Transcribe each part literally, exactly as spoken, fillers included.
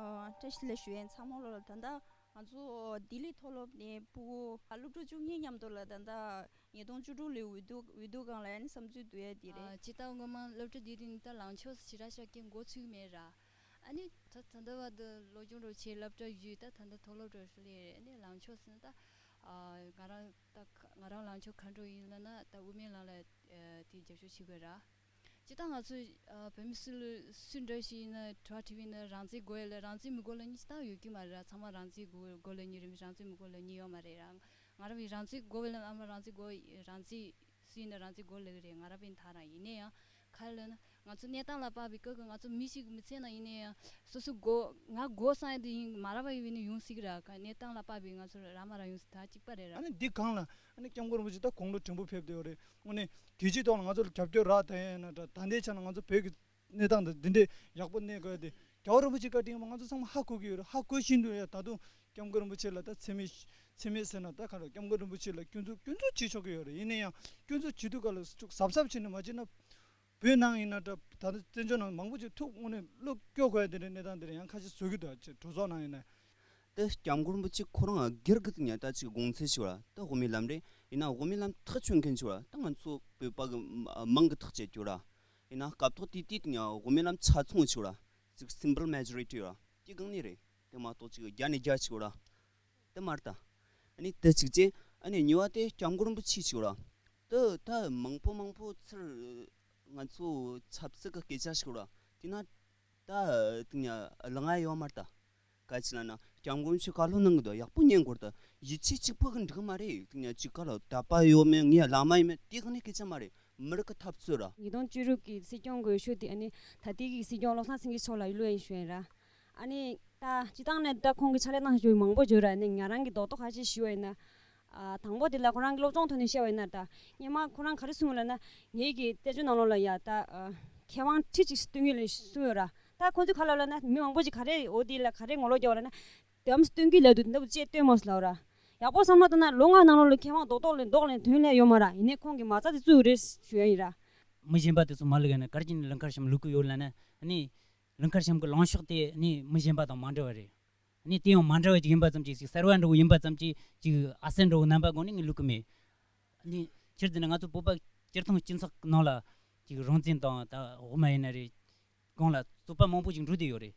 བཀྲ་ཤིས་བདེ་ལེགས་ཞུ་ཡས་ཚང་མ་ལོ་ལ། ད་ལྟ་ང་ཚོ་ལྡི་ལི་མཐོ་སློབ་ནས་ཕྲུ་གུ་སློབ་ཕྲུག་བཅུ་གཉིས་མཉམ་དུ་ལ། ད་ལྟ་ཉིས་སྟོང་བཅུ་དྲུག་ལོའི་འོས་བསྡུ་འོས་བསྡུ་སྒང་ལ་ཡང་བསམ་ཚུལ་བསྡུ་ཡས་དེ་རེད། ཨ། སྤྱིར་བཏང་སྔོན་མ་སློབ་གྲྭ་དེ་དུས་ནས་ད་ལངས་ཕྱོགས་སུ་ཞེ་དྲག་ཤོག་གི་འགོ་ཚུགས་མེད་ར། ཨ་ནི་ད་ད་ལྟ་བར་དུ་སློབ་སྦྱོང་རོ་ཆེ་སློབ་གྲྭ་བཞི་ད་ད་ལྟ་མཐོ་སློབ་གྲྭ་ཧྲི་ལི་རེད། ཨ་ནི་ལངས་ཕྱོགས་སུ་ད་ཨ་ང་རང་ད་ང་རང་ལངས་ཕྱོགས་ག་འདྲ་ཡིན་ལབ་ན། ད་དབུ་མའི་ལམ་ལ་ཨ་དེ་རྒྱབ་སྐྱོར་བྱེད་དགོས་ར། སྤྱིར་བཏང་ང་ཚོ་ཨ་བོད་མི་སུ་ལ་སུ་འདྲ་ཞིག་ཡིན་ན་དྲི་བ་དྲིས་པ་ཡིན་ན་རང་བཙན་དགོས་ཡ་ལ་རང་བཙན་མི་དགོས་ལབ་མཁན་སྤྱིར་བཏང་ཡོད་ཀྱི་མ་རེད་ར། ཚང་མ་རང་བཙན་དགོས་དགོས་ལབ་མཁན་རེད། མི་རང་བཙན་མི་དགོས་ལབ་མཁན་ཡོད་མ་རེད་ར། ང་རང་བའི་རང་བཙན་དགོས་པ་ལ་ཨ་མ་རང་བཙན་དགོས། རང་བཙན་སུ་ཡིན་ན་རང་བཙན་དགོས་ལབ་ཀྱི་རེད། ང་རང་བའི་མཐའ་རང་ཡིན་ན་ཡང་ག་རེ་ལབ་ན། ང་ཚོ་གནས་སྟངས་ལ་དཔག་པའི་སྐབས་ཀྱི་ང་ཚོ་མི་ཞིག་གི་མི་ཚེ་ནང་ཡིན་ན་ཡང་སོ་སོ་དགོས་ང་དགོས་བསམ་ཡ་དེ་ཡིན་མ་ར་བ་ཡིན་ནི་ཡོང་སྲིད་ཀྱི་ར། ག་གནས་སྟངས་ལ་དཔག་པའི་ང་ཚོ་ར་མ་ར་ཡོང་སྲིད། ད་གཅིག་པ་རེད་ར། ཨ་ནི་འདི་སྒང་ལ་ཨ་ནི་སྐྱབས་མགོན་རིན་པོ་ཆེ་ད་དགུང་ལོ་བགྲེས་པོ་ཕེབས་བསྡད་ཡོད་རེད། དངོས་གནས་རྒྱལ་སྤྱིའི་ཐོག་ལ་ང་ཚོ་ལ་རྒྱབ་སྐྱོར་རག་ད་ཡིན་ན་འདྲ། ད་ལྟའི་ཆ་ནས་ང་ཚོ་བོད་ཀྱི་གནས་སྟངས་དེ་འདི་འདྲའི་ཡག་པོ་གནས་དགོས་ཡ་དེ་རྒྱལ་བ་རིན་པོ་ཆེ་བཀའ་དྲིན་ལ་ང་ཚོ་ཚང་མ་ཧ་གོ་གི་ཡོད་རེད། ཧ་གོ་བཞིན་དུ་ཡ་ད་དུང་སྐྱབས་མགོན་རིན་པོ་ཆེ་ལ་ད་མཚན་སྨད་མཚན་སྨད་ཟེར་ན་ད་ག་རེ། སྐྱབས་མགོན་རིན་པོ་ཆེ་ལ་སྐྱོན་འཛུགས་སྐྱོན་འཛུགས་བྱེད་ཆོག་གི་ཡོད་རེད། ཡིན་ན་ཡང་སྐྱོན་འཛུགས་བྱེད་དུས་སྐབས་ལ་ཅུང་གཟབ་གཟབ་བྱས་ནས་མ་བྱས་ན། བོད་ནང་ཡིན་ན་འདྲ། ད་ལྟ་བཙན་བྱོལ་ནང་མང་པོ་ཅིག་ཐུག་དངོས་གནས་བློ་སྐྱོ་དགོས་ཡ་དེ་འདྲའི་གནས་སྟངས་དེ་འདྲ་ཡང་ཁ་ཤས་བཟོ་གི་འདུག་ཅེས་གྲོས་ཚོགས་ནང་ཡིན་ན། ད་སྐྱབས་མགོན་རིན་པོ་ཆེ་ཁོ་རང་སྒེར་གྱི་སྟེང་ནས་ད་ཅིག་དགོངས་ཚུལ་ཞིག་ལ་ད་དབུ་མའི་ལམ་རེད། ཡིན་ན་དབུ་མའི་ལམ་ཐག་ཆོད་མཁན་ཞིག་ལ་ད་ང་ཚོ་བོད་པ་གི་མང་གི་ཐག་བཅད་རྒྱུ་ར། ཡིན་ན་སྐབས་ཐོག་དེ་དུས་དེ་ནས་དབུ་མའི་ལམ་ཆ་ཚང་ཞིག་ལ་ཅིག་simple majority་ལ་དེ་གང་ནས་རེད། དེ་མ་གཏོགས་ཅིག་བརྒྱ་ནས་བརྒྱ་ཞིག་ལ་དེ་མ་རེད་ད། ཨ་ནི་དེ་གཅིག་བྱས། ཨ་ནི་གཉིས་པ་དེ་སྐྱབས་མགོན་རིན་པོ་ཆེ་ཞིག་ལ་དེ་ད་མང་པོ་མང་པོ་ཚུར་ང་ཚོ་ཆབ་སྲིད་ཀྱི་སྐད་ཆ་ཞིག་ལ་དེ་ན་ད་དེ་ནས་ལངས་ཡ་ཡོད་མ་རེད་ད། ག་ཅི་ལབ་ན་སྐྱབས་མགོན་ཆོས་བཀའ་སློབ་གནང་གི་འདུག་ཡག་པོ་ཉན་དགོས་རེད་ད། ཡིད་ཆེས་གཅིག་པོ་གིས་འགྲིག་གི་མ་རེད། དེ་ནས་གཅིག་ག་ལ་དད་པ་ཡོད་མེད་ངའི་བླ་མ་ཡིན་མིན་དེ་ག་ནས་སྐད་ཆ་མ་རེད། མི་རིགས་ཀྱི་འཐབ་རྩོད་ར། ཉིས་སྟོང་བཅུ་དྲུག་གི་སྲིད་སྐྱོང་གི་འོས་ཤོག་དེ་ཨ་ནི་ད་ལྟའི་གི་སྲིད་སྐྱོང་བློ་བཟང་སེང་གེ་མཆོག་ལ་བླུག་ཡ་ཡིན་ཞུ་ཡ་ཡིན་ར། ཨ་ནི་ད་སྤྱིར་བཏང་ནས་ད་ཁོང་གི་ཕྱག་ལས་གནང་བཞིན་མང་པོ་བརྗོད་ར། ཨ་ནི་ང་རང་གི་རྡོག་རྡོག་ཁ་ཤས་ཞུ་བ་ཡིན་ན། ཨ་དང་པོ་དེ་ལ་ཁོ་རང་གི་སློབ་སྦྱོང་ཐོག་ནས་བཤད་པ་ཡིན་ན། ད་སྔོན་མ་ཁོ་རང་ག་རེ་གསུངས་ཡོད་ལབ་ན། ངེད་ཀྱི་བཙན་བྱོལ་ནང་ལོགས་ལ་ཡ་ད་ཨ་མཁས་དབང་ཁྲི་གཅིག་སྟོན་གྱི་ལབ་གསུངས་ཡོད་ར། ད་ཁོ་ཚོས་ག་ལབ་ལབ་ན། མི་མང་པོ་ཅིག་ག་རེ་འོ་དེ་ལ་ག་རེ་ངོ་ལོག་རྒྱག་པ་ལབ་ན། དེ་མ་སྟོན་གྱི་ལབ་དུས་འདི་བོ་ཅེས་སྟོན་མོ་ཟེར་ལབ་ར། ཡག་པོ་བསམ་བློ་བཏང་ན་ལོ་ལྔ་ནང་ལོགས་ལ་མཁས་དབང་རྡོག་རྡོག་ལས་རྡོག་ལས་ཐོན་ལས་ཡོད་མ་ར། ཡིན་ནའི་ཁོང་གིས་མ་རྩ་དེ་བཙུགས་རེད་ཞུ་ཡ་ཡིན་ར། མི་གཞན་པ་དེ་ཚོ་མ་བླུག་ཡ་ན་ག་རེ་བྱས་ནས་ལིང་ཁར་བྱམས་བླུག་གི་ཡོད་ལབ་ན། ཨ་ནི་ལིང་ཁར་བྱམས་ཀྱི་ལངས་ཕྱོགས་དེ་ནི་མི་གཞན་པ་དང་མ་འདྲ་བ་རེད། ཨ་ནི་དེ་ཡང་མ་འདྲ་བ་ཅིག་ཡིན་པ་ཙམ་གྱིས་ཅིག་གསར་བ་འདྲ་བོ་ཡིན་པ་ཙམ་གྱིས་ཅིག་ཨ་གསར་འདྲ་བོ་རྣམ་པ་སྒང་ནས་ངས་བླུག་གི་མེད། ཨ་ནི་སྤྱིར་བཏང་ནས་ང་ཚོ་བོད་པ་སྤྱིར་བཏང་སྤྱི་ཚོགས་ནང་ལ་ཅིག་རང་བཙན་དང་ད་དབུ་མ་ཡིན་ན་རེད། སྒང་ལ་རྩོད་པ་མང་པོ་ཅིག་འགྲོ་བསྡད་ཡོད་རེད།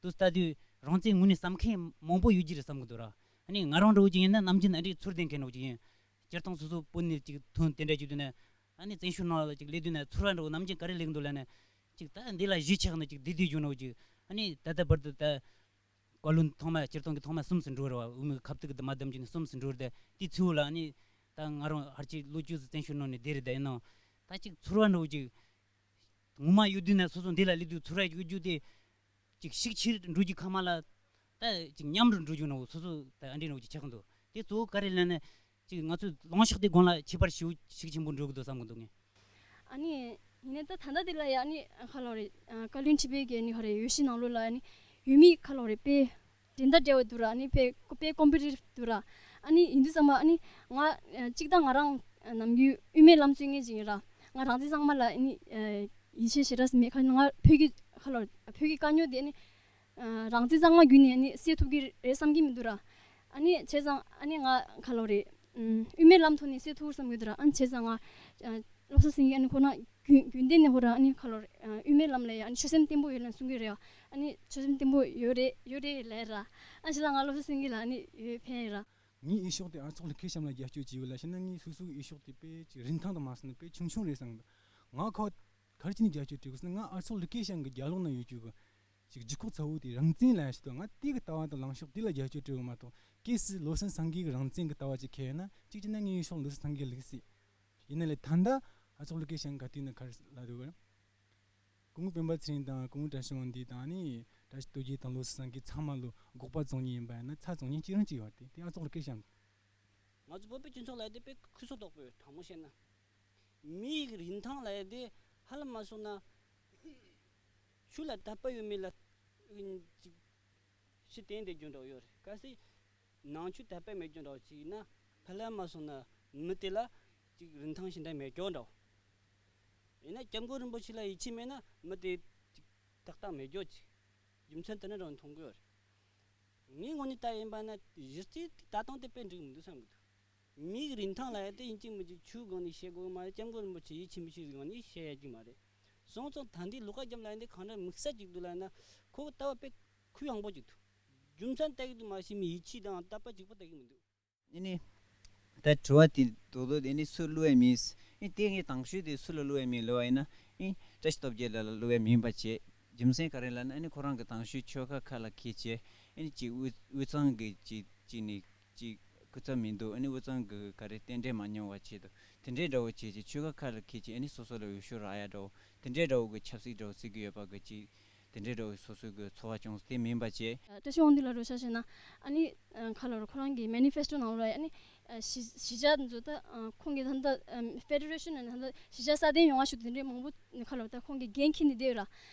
དུ་ལྟ་དུས་རང་བཙན་ངོས་ནས་བསམ་མཁན་མང་པོ་ཡོད་ཀྱི་རེད་བསམ་གི་འདུག་ར། ཨ་ནི་ང་རང་འདྲ་བོ་ཅིག་ཡིན་ན་ནམ་རྒྱུན་ཨ་འདྲའི་ཚུར་ལྡན་མཁན་འདྲ་བོ་ཅིག་ཡིན། སྤྱིར་བཏང་སོ་སོ་བོད་ནས་ཅིག་ཐོན་དེ་འདྲ་ཅིག་དུས་ན། ཨ་ནི་བཙན་བྱོལ་ནང་ལ་ཅིག་སླེབས་དུས་ན་ཚོར་བ་འདྲ་བོ་ནམ་རྒྱུན་ག་རེ་སླེབས་འདུག་ལབ་ན། ཅིག་ད་འདི་ལ་གཞིས་ཆགས་ནས་ཅིག་བསྡད་བསྡད་རྒྱུ་འདྲ་བོ་ཅིག་ཨ་ནི་ད་ལྟ་བར་དུ་ད་བཀའ་བློན་ཐོག་མ་སྤྱིར་བཏང་གི་ཐོག་མ་གསུམ་ཙམ་འགྲོ་རེད་བ། དབུ་མའི་ཁ་བཏུག་གི་དུ་མ་བསྡམས་ཀྱི་ནས་གསུམ་ཙམ་འགྲོ་རེད་དེ། དེའི་ཚུལ་ལ་ཨ་ནི་ད་ང་རང་ཧར་གྱི་ལོ་བཅུ་ཙམ་བཙན་བྱོལ་ནང་ནས་བསྡད་རེད་དེ། ཡིན་ནའང་ད་ཅིག་ཚོར་བ་འདྲ་བོ་ཅིག་ངོ་མ་ཡོད་དུས་ན་སོ་སོ་འདི་ལ་སླེབས་དུས་ཚོར་བ་ཡོད་རྒྱུ་དེ། ཅིག་ཤུགས་ཆེར་འགྲོ་རྒྱུ་ཁ་མ་ལ། ད་ཅིག་ཉམས་རུ་འགྲོ་རྒྱུ་ནོ་སོ་སོ་ད་ཨ་འདྲི་ནོ་ཅིག་ཆགས་ཀྱི་འདུག་དེ་གཙོ་བོ་ག་རེ་ལབ་ན། ཅིག་ང་ཚོའི་ལངས་ཕྱོགས་དེ་སྒང་ལ་ཁྱད་པར་ཞེ་པོ་ཤུགས་ཆེན་པོ་འགྲོ་གི་འདུག་བསམ་གི་འདུག་ངས། ཨ་ནི་ཡིན་ནའི་ད་ད་ལྟ་དེ་ལ་ཡ་ཨ་ནི་ཁ་ལོ་རེད། བཀའ་བློན་ཁྲི་པའི་གི་ཨ་ནི་ཧ་རེ་འོས་གཞི་ནང་ལོགས་ལ་ཨ་ནི་འོས་མི་ཁ་ལོ་རེད་དཔེ་འགྲན་ཟླ་བྲལ་བ་འདུག་ར། ཨ་ནི་དཔེ་དཔེ་ཀོམ་པི་ཊི་ཊིབ་འདུག་ར། ཨ་ནི་ཡིན་དུས་ཙམ་པ་ཨ་ནི་ང་གཅིག་ད་ང་རང་ནམ་རྒྱུན་དབུ་མའི་ལམ་རྩོད་མཁན་ཅིག་ཡིན་ར། ང་རང་བཙན་གཙང་མ་ལ་ཨ་ནི་ཡིད་ཆེས་ཞེ་དྲག་མེད། ཁ་ང་བོད་ཀྱི་ཁ་ལོ་བོད་ཀྱི་དཀའ་རྙོག་དེ་ཨ་ནི་རང་བཙན་གཙང་མ་བརྒྱུད་ནས་ཨ་ནི་སེལ་ཐུབ་ཀྱི་རེད་བསམ་གྱི་མི་འདུག་ར། ཨ་ནི་བྱས་ཙང་ཨ་ནི་ང་ཁ་ལོ་རེད། དབུ་མའི་ལམ་ཐོག་ནས་སེལ་ཐུབ་བསམ་གྱི་འདུག་ར། ཨ་ནི་བྱས་ཙང་ང་བློ་བཟང་སེང་གེ་ཨ་ནི་ཁོ་རང་རྒྱུན་རྒྱུན་ལྡན་ནས་ཁོ་རང་ཨ་ནི་ཁ་ལོ་རེད། དབུ་མའི་ལམ་ལ་ཡ་ཨ་ནི་ཆོད་སེམས་བརྟན་པོ་ཡོད་ལབ་གསུང་གི་རེད། ཨ་ནི་ཆོད་སེམས་བརྟན་པོ་ཡོད་རེད་ཡོད་རེད་ལབ་ར། ཨ་བྱས་ཙང་ང་བློ་བཟང་སེང་གེ་ལ་ཨ་ནི་ཡོད་ཕན་ར། ངའི་འོས་ཤོག་དེ་ཨ་ཚོགས་ལི་ཁེ་ཤམ་ལ་རྒྱབ་སྐྱོར་བྱས་ཡོད་ལ། བྱས་ན་ངའི་སོ་སོའི་འོས་ཤོག་དེ་དཔེ་ཅིག་རིན་ཐང་དུ་མ་སོང་ན་དཔེ་ཆུང་ཆུང་རེད་བསམ་གི་འདུག་ང་ཁོ་ག་རེ་བྱས་ནས་རྒྱབ་སྐྱོར་སྤྲད་དགོས་ཟེར་ན། ང་ཨ་ཚོགས་ལི་ཁེ་ཤམ་གི་རྒྱབ་ལོགས་ན་ཡོད་རྒྱུ་གི་ཅིག་ལྗིད་ཁོག་ཚ་བོ་དེ་རང་བཙན་ལ་ཡ་ཞིག་འདུག་ང་དེ་གི་ལྟ་བ་དང་ལངས་ཕྱོགས་དེ་ལ་རྒྱབ་སྐྱོར་སྤྲད་ཡོད་མ་གཏོགས། གལ་སྲིད་བློ་བཟང་སེང་གེ་གི་རང་བཙན་གི་ལྟ་བ་ཅིག་འཁྱེར་ཡོད་ན། གཅིག་བྱས་ན་ངའི་འོས་ཤོག་བློ་བཟང་སེང་གེ་ལ་སླེབས་སྲིད། ཡིན་ན་ལས་ད་ལྟ་ཨ་ཚོགས་ལི་ཁེ་ཤམ་ག་དུས་ན་ག་རེ་ལབ་འདུག་གི་སྐུ་ངོ་སྤེན་པ་ཚེ་རིང་དང་སྐུ་ངོ་བཀྲ་ཤིས་དབང་འདུས་དང་ནི་བཀྲ་ཤིས་རྡོ་རྗེ་དང་བློ་བཟང་སེང་གེ་ཚང་མ་ལོ་འགོག་པ་རྫོགས་མཁན་ཡིན་པ་ཡིན་ན་ཚ་རྫོགས་མཁན་གཅིག་རང་གཅིག་ཡོད་རེད། དེ་ཨ་ཚོགས་ལི་ཁེ་ཤམ། ང་ཚོ་བོད་པའི་སྤྱི་ཚོགས་ལ་དེ་དཔེ་ཁུ་སོ་དོག་པོས་དྲང་མོ་བཤད་ན། མི་ཡི་རིན་ཐང་ལ་དེ་ཧ་ལམ་མ་སོང་ན། ཆོས་ལ་དད་པ་ཡོད་མེད་ལ་ཅིག་ཕྱི་བསྟན་བསྡད་རྒྱུ་འདྲ་བོ་ཡོད་རེད། གལ་སྲིད་ནང་ཆོས་དད་པ་མེད་རྒྱུ་འདྲ་བོ་ཅིག་ཡིན་ན། ཧ་ལམ་མ་སོང་ན་མི་དེ་ལ་ཅིག་རིན་ཐང་ཞེ་དྲག་མེད་རྒྱུ་འདྲ་བོ། ཡིན་ན་སྐྱབས་མགོན་རིན་པོ་ཆེ་ལ་ཡིད་ཆེས་མེད་ན་མི་དེ་ཅིག་ཏག་ཏག་མེད་རྒྱུ་ཅིག་རྒྱུ་མཚན་དེ་ནི་རང་མཐོང་གི་ཡོད་རེད། ངའི་ངོས་ནས་ལྟ་ཡིན་པ་ན་གཞི་རྩའི་ད་དུང་དེ་དཔེ་འགྲིག་མི་འདུག་བསམ་གི་འདུག་མིའི་རིན་ཐང་ལ་ཡང་དེ་ཡིན་གཅིག་མིན་གཅིག་ཆོས་སྒང་ནས་བཤད་དགོས་མ་རེད། སྐྱབས་མགོན་རིན་པོ་ཆེ་ཡིད་ཆེས་མི་ཆེས་སྒང་ནས་བཤད་ཡ་གཅིག་མ་རེད། སོང་ཙང་ད་འདི་ལོ་ཀ་རྒྱབ་ལ་ཡང་དེ་གང་འདྲ་དམིགས་བསལ་གཅིག་འདུག་ལབ་ན་ཁོ་ལྟ་བ་དཔེ་ཁུ་ཡངས་པོ་གཅིག་འདུག་རྒྱུ་མཚན་ལྟ་གི་འདུག་མ་གཞི་མི་ཡིད་ཆེས་དང་དད་པ་གཅིག་པ་ལྟ་གི་མི་འདུག་ཨ་ནི། ད་དྲི་བ་དེ་རྡོག་རྡོག་དེ་ནི་སུ་བླུ་བས་མིན། ཨ་ནི་དེ་ངས་དང་ཤོས་དེ་སུ་ལ་བླུ་བས་མིན་ལབ་པ་ཡིན་ན། ཨ་ནི་བཀྲ་ཤིས་སྟོབས་རྒྱལ་ལ་ལ་བླུ་བས་མིན་པ་བྱས། རྒྱུ་མཚན་ག་རེ་ལབ་ན། ཨ་ནི་ཁོ་རང་གི་དང་ཤོས་ཆོལ་ཁ་ཁ་ལ་འཁྱེར་བྱས། ཨ་ནི་ཅིག་དབུས་དབུས་གཙང་གི་ཅིག་ཅིག་ནི་ཅིག་སྐུ་ཚབ་མི་འདུག་ཨ་ནི་དབུས་གཙང་གི་ག་རེ་རྟེན་འབྲེལ་མ་མྱོང་བ་བྱས་འདུག་དེ་འདྲའི་འདྲ་བོ་བྱས་བྱས་ཆོལ་ཁ་ཁ་ལ་འཁྱེར་བྱས། ཨ་ནི་སོ་སོ་ལ་འོས་ཤོག་རག་ཡ་འདྲ་བོ། དེ་འདྲའི་འདྲ་བོ་གི་ཆབ་སྲིད་འདྲ་བོ་བརྩི་གི་ཡོད་པ་གི་ཅིག་དེ་འདྲའི་འདྲ་བོ་སོ་སོའི་གི་ཚོར་བ་བྱུང་སོང་། དེ་མིན་པ་བྱས། བཀྲ་ཤིས་དབང་འདུས་ལགས་རོགས་ཤག་བྱས་ན། ཨ་ནི་ཁ་ལོ་རོ་ཁོ་རང་གི་མེ་ནི་ཕེ་སི་ཊོ་ནང་ལ་ཨ་ནི་གཞི་གཞི་བཞག་འཛུགས་ད་ཁོང་གི་ད་ལྟ་ཕེ་ཌེ་རེ་ཤན་ནང་ད་ལྟ་གཞི་བཞག་སྲ་བརྟན་ཡོང་བ་ཞུ་དེ་འདྲའི་མང་པོ་ཁ་ལོ་ད་ཁོང་གི་འགན་འཁྱེར་ནས་བསྡད་ཡོད་ར།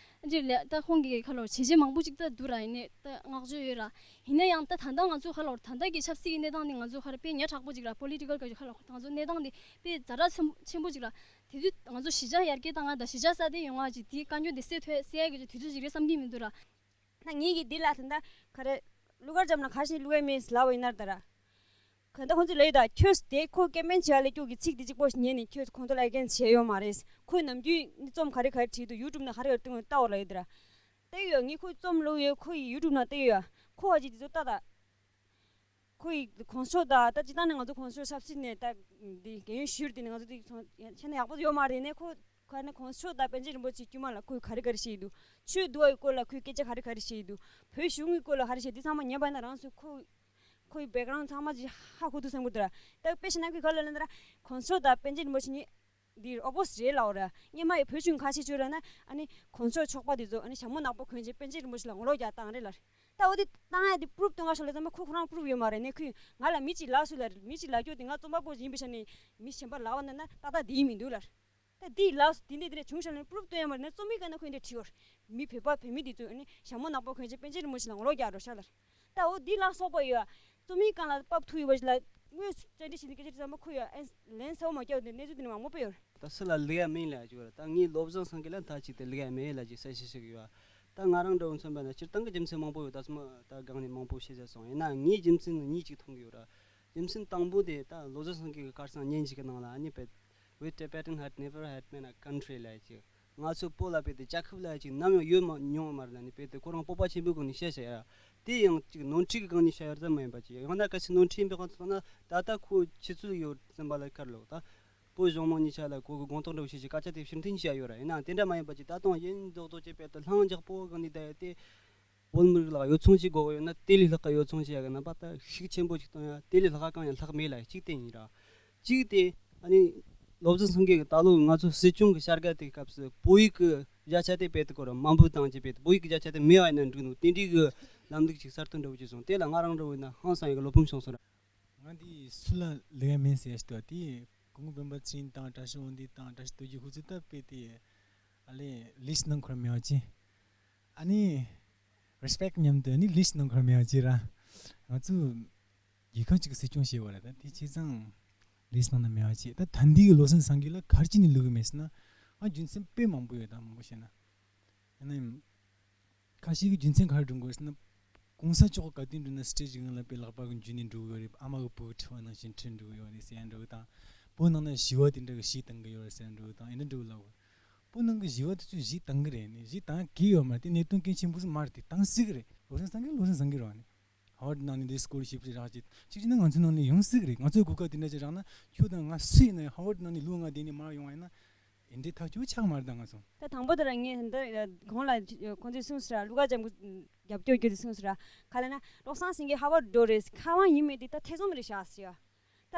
འདི་ལས་ད་ཁོང་གི་ཁ་ལོ་བྱས་རྗེས་མང་པོ་ཅིག་ད་འདུག་ར། ཡིན་ནའི་ད་བསྔགས་བརྗོད་ཡོད་ར། ཡིན་ན་ཡང་ད་ད་ལྟ་ང་ཚོ་ཁ་ལོ་ད་ལྟ་གི་ཆབ་སྲིད་ཀྱི་གནས་སྟངས་འདི་ང་ཚོ་ཁ་ར་དཔེ་ཉག་ཕྲ་པོ་ཅིག་ར། པོ་ལི་ཊི་ཀལ་གི་ཁ་ལོ་ང་ཚོ་གནས་སྟངས་འདི་དཔེ་ཛ་དྲག་ཆེན་ཆེན་པོ་ཅིག་ར། དེ་དུས་ང་ཚོ་གཞིས་ཆགས་ཡར་རྒྱས་བཏང་ང་དང་གཞིས་ཆགས་སྲ་བརྟན་ཡོང་ང་ཅིག་དེའི་དཀའ་རྙོག་དེ་སེལ་ཐུབ་སེལ་ཡ་གི་དུས་ཚོད་ཅིག་རེད་བསམ་གྱི་མི་འདུག་ར། ད་ངེད་ཀྱིས་འདི་ལ་ད་ལྟ་ག་རེ་གླུ་གར་འཇམ་ལ་ག་ཞིག་བླུ་བས་མེད་ལབ་པ་ཡིན་ན་ད་ར། ག་ད་ཁོང་ཚོས་ལབ་ཡོད་ད། ཁྱོད་དེ་ཁོ་ཀེམ་པེན་བྱེད་ཡ་ལ་ཁྱོད་ཀྱི་ཚིག་དེ་གཅིག་པོ་ཉན་ནས་ཁྱོད་ཁོང་ཚོ་ལ་ཨེ་གེན་སི་བྱས་ཡོད་མ་རེད། ཁོས་ནམ་རྒྱུན་ནི་རྩོམ་ག་རེ་ག་རེ་བྲིས་འདུག་ཡུ་ཊུབ་ནང་ག་རེ་ག་རེ་བཏོན་ཡོད་ལྟ་འོ་ལབ་ཡོད་ད་ར། ལྟ་ཡོད། ངས་ཁོའི་རྩོམ་བླུགས་ཡོད། ཁོ་ཡི་ཡུ་ཊུབ་ནང་བལྟས་ཡོད། ཁོ་བ་ཅིག་དེ་ཚོ་ལྟ་ད། ཁོ་ཡི་གོང་ས་མཆོག་དང་ད་སྤྱིར་བཏང་ནས་ང་ཚོ་གོང་ས་མཆོག་ཆབ་སྲིད་ནས་ད་འདི་རྒན་ཡོལ་ཞུས་དེ་ནས་ང་ཚོ་འདི་ཚོ་བྱས་ན་ཡག་པོ་ཡོད་མ་རེད་ནས། ཁོ་ཁ་ནས་གོང་ས་མཆོག་དང་པཎ་ཆེན་རིན་པོ་ཆེ་དཀྱུས་མ་ལ་ཁོས་ག་རེ་ག་རེ་བཤད་ཡི་འདུག་ཆོས་འདུལ་བ་ཡི་སྐོར་ལ་ཁོས་སྐད་ཆ་ག་རེ་ག་རེ་བཤད་ཡི་འདུག་བོད་གཞུང་གི་སྐོར་ལ་ག་རེ་བཤད། འདི་ཚང་མ་ཉན་པ་ཡིན་ན་རང་ཚོས་ཁོ་ཁོའི་བེག་གྷ་རའུན་ཌི་ཚང་མ་ཅིག་ཧ་གོ་འདུག་བསམ་གི་འདུག་ར། ད་དཔེ་བཞག་ན་ཁོས་ག་རེ་ལབ་ན་ད་ར། གོང་ས་མཆོག་དང་པཎ་ཆེན་རིན་པོ་ཆེ་གཉིས་འདི་ཨོ་པོ་སི་རེད་ལབ་ར། སྔོན་མ་ཡི་བོད་གཞུང་ག་བྱེད་བཅུག་ར་ན། ཨ་ནི་གོང་ས་མཆོག་ཕྱོགས་པ་འདི་ཚོ་ཨ་ནི་ཞྭ་མོ་ནག་པོ་གོན་བྱས་པཎ་ཆེན་རིན་པོ་ཆེ་ལ་ངོ་ལོག་རྒྱག་བཏང་རེད་ལབ། ད་འོ་དེ་བཏང་ཡ་དེ་པུ་རུབ་སྟོན་ག་ཤོག་ལབ་ཙང་མ་ཁོ་ཁོ་རང་པུ་རུབ་ཡོད་མ་རེད་ནས། ཁོས་ང་ལ་མི་གཅིག་ལབ་སོང་ལབ་རེད། མི་གཅིག་ལབ་རྒྱུ་དེ་ང་རྩོམ་པ་པོ་ཡིན་པའི་ཆ་ནས་མི་གཞན་པ་ལབ་པ་ན་ན་ཏག་ཏག་དེ་ཡིན་མི་འདུག་ལབ། ད་དེ་ལབ་སོང་། དེ་འདྲས་དེ་འདྲས་བྱུང་ཤག་ལབ་ནས་པུ་རུབ་སྟོན་ཡ་མ་རེད་ནས། རྩོམ་པའི་སྒང་ན་ཁོས་འདི་འདྲས་བྲིས་ཡོད་རེད། མི་བོད་པ་བོད་མི་དེ་ཚོས་ཨ་ནི་ཞྭ་མོ་ནག་པོ་གོན་བྱས་པཎ་ཆེན་རིན་པོ་ཆེ་ལ་ངོ་ལོག་རྒྱག་འགྲོ་ཤག་ལབ། ད་འོ་འདི་ལ་སོགས་པ་ཡོད། རྩོམ་ཡིག་སྒང་ལ་དཔའ་ཐུག་ཡོད་པ་ཞིག་ལ་དངོས་སུ་བཅར་འདྲི་བྱས་ནས་སྐད་ཆ་དྲིས་ཙང་མ་ཁོ་ཡང་ཨེ་ལན་གསལ་པོ་མ་བརྒྱབ་པ་འདི་གནས་ཚུལ་དེ་འདྲ་མང་པོ་སྤེལ་ཡོད་རེད། ད་སུ་ལ་ལུག་ཡ་མེད་ལབ་ཀྱི་ཡོད་རེད། ད་ངས་བློ་བཟང་སེང་གེ་ལ་མཐའ་གཅིག་ཏུ་ལུག་ཡ་མེད་ལབ་ཀྱི་གསལ་བཤད་ཞུ་གི་ཡོད། ད་ང་རང་འདྲ་བོ་མཚོན་པ་ན་སྤྱིར་བཏང་གི་རྒྱུ་མཚན་མང་པོ་ཡོད། ད་སོ་མ་ད་སྒང་ནས་མང་པོ་བཤད་ཟེར་སོང་། ཡིན་ན་ངའི་རྒྱུ་མཚན་ནི་གཉིས་ཅིག་མཐོང་གི་ཡོད་རེད། རྒྱུ་མཚན་དང་པོ་དེ་ད་བློ་བཟང་སེང་གེ་གི་སྐལ་བཟང་སྙན་འཇེབས་ཀྱི་ནང་ལ་ཨ་ནི་བེད། With Tibetan hat, never had been a country ལབ་ཀྱི། ང་ཚོ་བོད་ལ་བལྟས་ཏེ་རྒྱལ་ཁབ་ལབ་ཅིག་ནམ་ཡང་ཡོད་མ་མྱོང་བ་མ་རེད་ལབ་ནས་བལྟས་ཏེ་ཁོ་རང་སྤོབས་པ་ཆེན་པོའི་སྒོ་ནས་བཤད་བཞག་ཡ། དེ་ཡང་ཅིག་ནོར་འཁྲུལ་གྱི་སྒང་ནས་བཤད་ཡ་ཙམ་མ་ཡིན་པ་ཅིག་ཡང་ན་གལ་སྲིད་ནོར་འཁྲུལ་ཡིན་པའི་སྒང་དུ་མཐོང་ན་ད་ལྟ་ཁོ་ཕྱི་ཚུལ་ཡོད་ཙམ་པ་ལ་ཁར་ལོག་ད། བོད་གཞུང་མང་གཉིས་ཆ་ལ་ཁོ་གི་དགོངས་དོན་འདྲ་བོ་བཤད་ཅིག་སྐད་ཆ་དེ་ཕྱིར་འཐེན་བྱས་ཡ་ཡོད་ར། ཡིན་ནའང་དེ་འདྲ་མ་ཡིན་པ་ཅིག་ད་དུང་ཡིན་མདོག་མདོག་བྱས་བལྟས་ཏེ་ལྷིང་འཇགས་པོ་སྒང་ནས་བསྡད་ཡ་དེ། བོད་མི་རིགས་ལ་ཡོ་བསྲང་ཞིག་དགོས་ཡོད་ན་དེ་ལས་ལྷག་གི་ཡོ་བསྲང་བྱེད་ཡ་གི་རྣམ་པ་ད་ཤུགས་ཆེན་པོ་ཞིག་བཏོན་ཡ། དེ་ལས་ལྷག་ག་གང་ཡང་ལྷག་མེད་ལབ་གཅིག་དེ་ཡིན་ར། གཅིག་དེ་ཨ་ནི་བློ་བཟང་སེང་གེ་གི་ད་ལོ་ང་ཚོ་སྲིད་སྐྱོང་གི་བྱ་དགའ་དེ་སྐབས་སུ་བོད་ཡིག་གི་བརྒྱ་ཆ་དེ་དཔེ་དེ་སྐོར་མ་འབུལ་བཏང་ཅེས་དཔེ་དེ་བོད་ཡིག་གི་བརྒྱ་ཆ་དེ་མེད་པ་ཡིན་ན་འགྲིག་འདུག་དེ་འདྲའི་གི་ལམ་ལུགས་ཅིག་གསར་གཏོད་འདྲ་བོ་ཅིག་སོང་། དེ་ལ་ང་རང་འདྲ་བོ་ཡིན་ན་ཧང་སང་ཡ་གི་བློ་ཕམ་བྱུང་སོང་ར། ང་འདི་སུ་ལ་ལས་མིན་ཟེར་ཞིག་ལྟོས་དེ་སྐུ་ངོ་སྤེན་པ་ཚེ་རིང་དང་བཀྲ་ཤིས་དབང་འདུས་དང་བཀྲ་ཤིས་རྡོ་རྗེ་ཧུ་ཚུ་ད་དཔེ་དེ་ཨ་ལས་ལིས་ནང་ཁོར་མེད་པ་ཅི། ཨ་ནི་རེ་སི་པེག་མཉམ་དུ་ཨ་ནི་ལིས་ནང་ཁོར་མེད་པ་ཅི་ར། ང་ཚོ་རྒྱལ་ཁབ་ཅིག་གི་སྲིད་སྐྱོང་བྱེད་པ་རེད། ད་དེ་བྱས་ཙང་ལིས་ནང་ན་མེད་པ་ཅི། ད་ད་འདི་གི་བློ་བཟང་སེང་གེ་ལ་ག་རེ་བྱས་ནས་བླུག་གི་མེད་ཟེར་ན། ཨ་རྒྱུ་མཚན་དཔེ་མང་པོ་ཡོད། ད་མང་པོ་བཤད་ན། ཡིན་ན་ཡང་ཁ་ཤས་ཀྱིས་རྒྱུ་མཚན་ག་རེ་སྒྲུང་དགོས་ཟེར་ན། གོང་ས་མཆོག་ག་དུས་འགྲོ་ན་སི་ཊེ་ཇི་སྒང་ལ་དཔེ་ལག་པ་གི་འཇུས་ནས་འགྲོ་གི་ཡོད་རེད། ཨ་མ་གི་བུ་གི་ཁྲི་པ་ནང་བཞིན་ཁྲིད་འགྲོ་གི་ཡོད་རེད་ཟེར་ཡ་འདྲ་བོ་དང་། བོད་ནང་ན་ཞི་བ་དེ་འདྲ་གི་ཞི་བཏང་གི་ཡོད་རེད་ཟེར་ཡ་འདྲ་བོ་དང་། ཨེ་འདྲ་འདྲ་བོ་ལབ་གི། བོད་ནང་གི་ཞི་བ་དེ་ཚོ་ཞི་བཏང་གི་རེད། ནི་ཞི་བཏང་གི་ཡོད་མ་རེད། དེ་གནད་དོན་གལ་ཆེན་པོ་ཟིག་མ་རེད། དེ་བཏང་སྲིད་གི་རེད། བློ་བཟང་སེང་གེ་བློ་བཟང་སེང་གེ་རེད་བ་ནི། ཧ་ཝར་ཌི་ནང་ནས་འདི་སི་ཀོ་ལར་ཤིབ་ཅིག་རག་ཅིག་ཅིག་བྱས་ན་ང་ཚོའི་ནང་ནས་ཡོང་སྲིད་གི་རེད། ང་ཚོའི་གོ་སྐབས་དེ་འདྲ་ཅིག་རག་ན་ཁྱོད་དང་ང་སུ་ཡིན་ན་ཡང་ཧ་ཝར་ཌི་ནང་ནས་ལོ་ལྔ་བསྡད་ནས་མར་ཡོང་བ་ཡིན་ན། ཨེ་འདྲའི་ཐག་ཆོད་ཆགས་མ་རེད་ད་ང་ཚོ། ད་དང་པོ་དེ་ར་ངས་འདི་གོང་ལ་ཁོང་ཚོས་གསུངས་སོང་ར། ཀླུ་མཁར་བྱམས་མགོན་རྒྱབ་སྐྱོར་རྒྱུ་དེ་གསུངས་སོང་ར། ག་ལབ་ན་བློ་བཟང་སེང་གེ་ཧ་ཝར་ཌི་འགྲོ་རེད། ཁ་དབང་ཡིན་མིན་དེ་ད་ཐེ་ཚོམ་རེད་ཤག་ཟེར་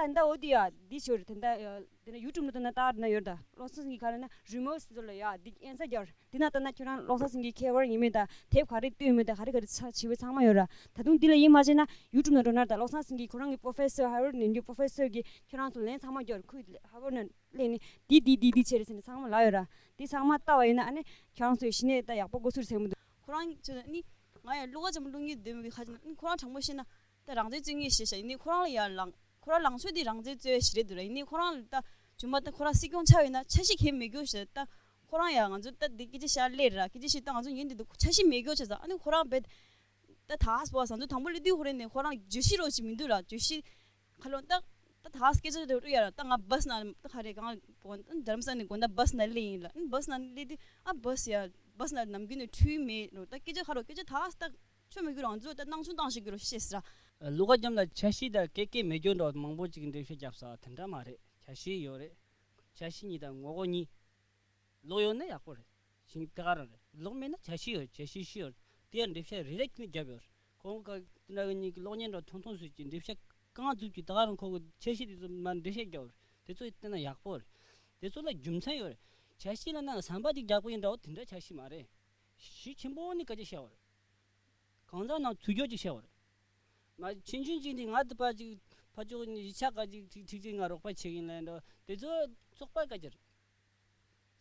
ཡ། ད་ད་འོ་དེ་ཡ་འདི་ཞོར་དེ་ད་དེ་ན་ཡུ་ཊུབ་ནང་ལྟ་ན་ཡོད་ད། བློ་བཟང་སེང་གེ་ག་ལབ་ན་རུ་མོར་ཟེར་ལ་ཡ་འདི་ཨེན་སར་རྒྱབ། དེ་ན་ལྟ་ན་ཁྱོད་རང་བློ་བཟང་སེང་གེ་མཁས་པ་ཡིན་མིན་དང་དེབ་ག་རེ་བཏོན་མིན་དང་ག་རེ་ག་རེ་ཚ་བྱས་པའི་ཚང་མ་ཡོད་ར། ད་དུང་འདི་ལ་ཡིད་མ་ཆེས་ན་ཡུ་ཊུབ་ནང་འགྲོ་ན་ད་བློ་བཟང་སེང་གེ་ཁོ་རང་གི་པོ་རོ་ཕེ་སར་ཧ་ཝར་ཌི་ནས་འགྱུར་པོ་རོ་ཕེ་སར་གི་ཁྱོད་རང་ཚོ་ལན་ཚང་མ་རྒྱབ། ཁོས་ཧ་ཝར་ཌི་ནང་སླེབས་ནས་འདི་འདི་འདི་འདི་བྱས་རེད་ཟེར་ནས་ཚང་མ་ལབ་ཡོད་ར། འདི་ཚང་མ་ལྟ་བ་ཡིན་ན་ཨ་ནི་ཁྱོད་རང་ཚོས་གཞི་ནས་ད་ཡག་པོ་གོ་ཚུལ་ཟེར་མི་འདུག་ཁོ་རང་ཚོ་ནི་ང་ཡང་ཀླུ་མཁར་བྱམས་མགོན་བླུག་མཁན་འདོད་མི་གི་ཁ་ཅིག་ན་ཁོ་རང་དྲང་པོ་བཤད་ན་ད་རང་བཙན་རྩོད་མཁན་ཞེས་བྱ་ཡིན་ནི་ཁོ་རང་ལ་ཡར་ལངས། ཁོ་རང་ལངས་ཚུལ་འདི་རང་བཙན་རྩོད་ཞིག་རེད་འདུག་ར། ཡིན་ནའི་ཁོ་རང་ལ་ད་རྗེས་མ་ད་ཁོ་རང་སྲིད་སྐྱོང་ཆགས་ཡོད་ན་འཆར་གཞི་གང་ཡང་མེད་རྒྱུ་ཞིག་ད་ ཁོ་རང་ཡང་ང་ཚོ་ད་འདི་སྐད་ཆ་བཤད་སླེབས་ར། སྐད་ཆ་བཤད་ད་ང་ཚོ་ཉན་འདི་འདུག་འཆར་གཞི་མེད་སྐྱོ་བྱས་ཙང་། ཨ་ནི་ཁོ་རང་བས་ད་ད་སྤོ་བ་ང་ཚོ་དང་པོ་སླེབས་དུས་ཁོ་རང་ནས་ཁོ་རང་བརྗོད་གཞི་རོགས་ཅིག་མི་འདུག་ར། བརྗོད་གཞི་ཁ་ལོ་ད་ད་ད་སྐད་ཆ་དེ་རུ་ཡ་ར། ད་ང་བྷས་ནང་ད་ག་རེ་གང་དགོན་རྡ་རམ་ས་ནས་དགོན་ད་བྷས་ནང་སླེབས་ཡིན་ལ། ཨ་ནི་བྷས་ནང་སླེབས་དུས་ཨ་བྷས་ཡ་བྷས་ནང་ནམ་རྒྱུན་ནས་འཁྲུལ་མེད་རོ། ད་སྐད་ཆ་ཁ་རོ་སྐད་ཆ་ད་ད་ཆོ་མི་འགྱུར་རང་ཚོ་ད་སྣང་ཆུང་བཏང་ཞིག་འགྱུར་ཤེས་སི་ར། ལོ་ཀ་རྒྱམ་ལ་འཆར་གཞི་དང་སྐད་སྐད་མེད་སྐྱོ་འདྲ་མང་པོ་ཅིག་འགྲེལ་བཤད་རྒྱབ་ས་དེ་འདྲ་མ་རེད། འཆར་གཞི་ཡོད་རེད། འཆར་གཞི་གཉིས་དང་ངོ་རྒོལ་གཉིས། ལོག་ཡོད་ན་ཡག་པོ་རེད། ཤིང་དེ་ག་རང་རེད། ལོག་མེད་ན་འཆར་གཞི་ཡོད། འཆར་གཞི་ཤི་ཡོད། དེ་ཡང་འགྲེལ་བཤད་རེ་རེ་བྱས་ནས་བརྒྱབ་ཡོད་རེད། ཁོང་ག་དེ་འདྲ་གི་གཉིས་ཀྱི་གློག་བརྙན་འདྲ་ཐུང་ཐུང་བཟོས་ཀྱི་འགྲེལ་བཤད་གང་མཛུབ་ཀྱི་ད་ག་རང་ཁོ་གི་འཆར་གཞི་དེ་ཚོ་མར་འགྲེལ་བཤད་བརྒྱབ་ཡོད་རེད། དེ་ཚོ་བལྟས་ན་ཡག་པོ་རེད། དེ་ཚོ་ལ་རྒྱུ་མཚན་ཡོད་རེད། འཆར་གཞི་ལ་ན་ཟམ་པ་ཅིག་རྒྱག་པ་ཡིན་འདྲ་བོ་དེ་འདྲ་འཆར་གཞི་མ་རེད། གཞི་ཆེན་པོ་ནི་སྐད་ཆ་བཤད་པ་རེད། གང་ཟག་ནང་ཚུད་རྒྱུ་ཅིག་བཤད་པ་རེད། མ་ཆུང་ཆུང་ཅིག་ནི་ང་དུ་པ་ཅིག་ཕ་ཅོག་ནི་ཡིག་ཆ་ག་ཅིག་ཁྲིག་ཁྲིག་ཅིག་ང་རོགས་པ་བྱེད་ཀྱིན་ལན་འགྲོ་དེ་ཚོ་བཙོག་པ་སྐད་ཆ་རེད།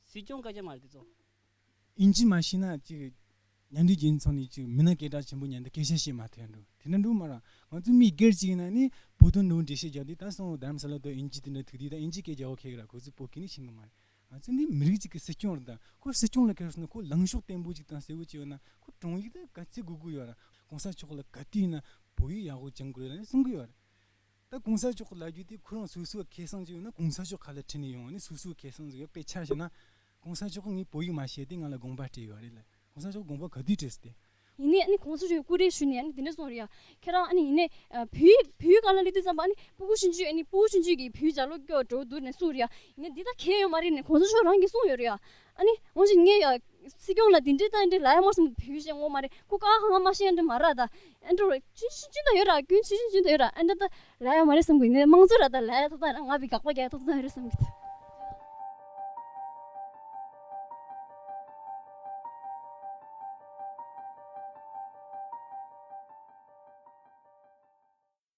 སྲིད་སྐྱོང་སྐད་ཆ་མ་རེད་དེ་ཚོ། ཨིན་ཇི་མ་ཤེས་ན་ཅིག་མཉམ་འབྲེལ་རྒྱལ་ཚོགས་ནས་ཅིག་མི་སྣ་སྐད་གྲགས་ཆེན་པོ་མཉམ་དུ་སྐད་ཆ་བཤད་མ་ཐུབ་འགྲོ་དེ་འདྲ་འགྲོ་མ་ར། ང་ཚོ་མི་སྒེར་ཅིག་ཡིན་ན་ནི་བོད་དོན་འགྲོ་འགྲེལ་བཤད་རྒྱག་དུས་ད་སོང་རྡ་རམ་ས་ལ་དུ་ཨིན་ཇི་དེ་འདྲ་ཐུག་དུས་ད་ཨིན་ཇི་སྐད་རྒྱག་འོ་ཁེག་ར། ཁོ་ཚོ་བོད་སྐད་ནི་ཤེས་གི་མ་རེད། ང་ཚོ་འདི་མི་རིགས་གཅིག་གི་སྲིད་སྐྱོང་རེད། ད་ཁོ་སྲིད་སྐྱོང་ལ་ཁེལ་སོང་ན་ཁོ་ལངས་ཕྱོགས་བརྟན་པོ་ཅིག་དང་གསལ་བོ་ཅིག་ཡོད་ན་ཁོ་དྲུང་ཡིག་ད་ག་ཚད་དགོས་དགོས་ཡོད་ར། གོང་ས་མཆོག་ལ་ག་དུས་ཡིན་ན་བོད་ཡིག་ཡག་པོ་སྦྱང་དགོས་རེད་ལ་གསུང་གི་ཡོད་རེད། ད་གོང་ས་མཆོག་གི་ལབ་རྒྱུ་དེ་ཁོ་རང་སོ་སོའི་ཁེ་བཟང་ཅིག་ཡོད་ན་གོང་ས་མཆོག་ཁ་ལ་ཁྲིད་ནས་ཡོང་ནི་སོ་སོའི་ཁེ་བཟང་ཟིག་ཡོད་དཔེ་ཆ་བཞག་ན་གོང་ས་མཆོག་ངས་བོད་ཡིག་མ་ཤེས་ཏེ་ང་ལ་དགོངས་པ་བྲིས་ཡོད་རེད་ལ། གོང་ས་མཆོག་དགོངས་པ་ག་དུས་བྲིས་སྟེ། ཡིན་ནའི་ཨ་ནི་གོང་ས་མཆོག་གིས་སྐུ་རེ་ཞུས་ནས་ཨ་ནི་དེ་འདྲ་གསུངས་རེད་ཡ། ཁྱེད་རང་ཨ་ནི་ཡིན་ནའི་བོད་ཡིག་བོད་ཡིག་སྒང་ལ་སླེབས་དུས་ཙམ་པ་ཨ་ནི་སྤུ་གུ་ཆུང་ཆུང་ཨ་ནི་སྤུ་གུ་ཆུང་ཆུང་གིས་བོད་ཡིག་ལྗགས་ཀློག་སྐྱོ་འགྲོ་འདུག་ནས་གསུངས་རེད་ཡ། ཡིན་ནའི་འདི་ད་གལ་ཡོད་མ་རེད་ནས་གོང་ས་མཆོག་རང་གིས་གསུངས་ཡོད་རེད་ཡ། ཨ་ནི་འོན་ཀྱང་ངས་ཡ་སྲིད་སྐྱོང་ལ་དེ་འདྲའི་ད་འདྲའི་ལབ་ཡ་མ་སོང་། བོད་ཡིག་ཤེས་ངོ་མ་རེད། ཁོ་ཀ་ཁ་ང་མ་ཤེས་ཨ་འདྲ་མ་ར། ད་ཨ་འདྲ་ཅི་ཤི་ཅི་ད་ཡོད་ར། ཀུན་ཤི་ཤི་ཅི་ད་ཡོད་ར། ཨ་འདྲ་ད་ལབ་ཡ་མ་རེད་བསམ་གི། ཡིན་ནའི་དམངས་གཙོ་ར་ད་ལབ་ཡ་ཐོབ་ཐང་ར། ང་བི་དགག་པ་རྒྱག་ཡ་ཐོབ་ཐང་རེད་བསམ་གི།